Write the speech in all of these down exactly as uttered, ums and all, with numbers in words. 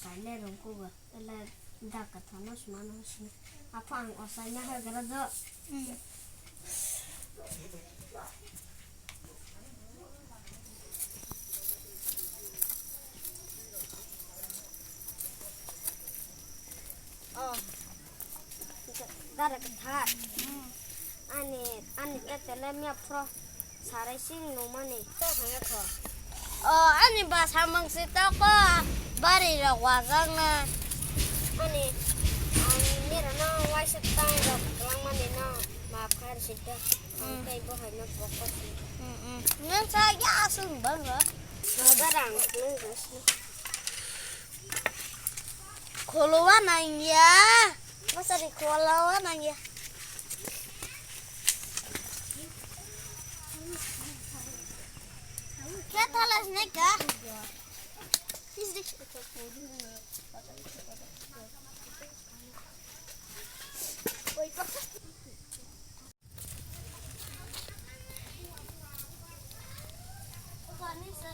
Kainai rwngkukgo, ele da kwthangno swmano sini. Apha ang osaina hagra do. Oh. Dara kwthar. Ani, ani tetele mia phro sarai sing nungmani. To hwnga kho. O, ani ba samung si toko bari rok wajak na. Ani, ang nirano waisa tang rok langmani no map khar si to. Ang tei bo hai no pokok si. Nang sa ya sung bang ro. Barang nang gas. Kholowa nangya. Masari kholowa nangya. Khe thalas neka.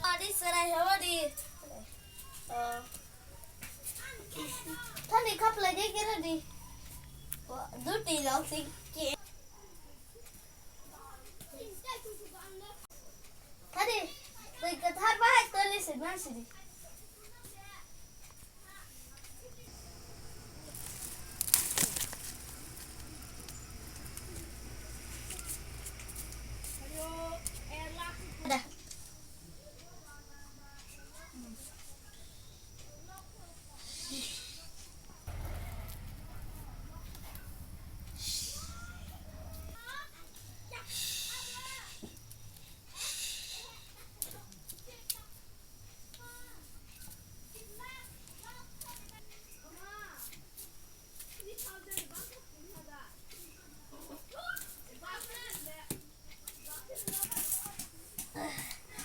Adi serai hawa di. Thani kaplai de kira di. Duti lok sing ke. Thani, twi kathar bahai tole se man sidi.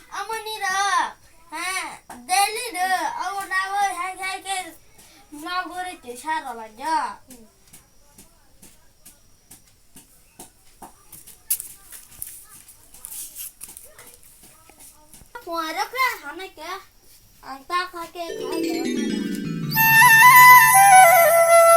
Amoni ro, ha, daily ro, awo na wo hai hai ke nogori te saro la ja. Puara kra hana kya? Ang ta kha ke khai de.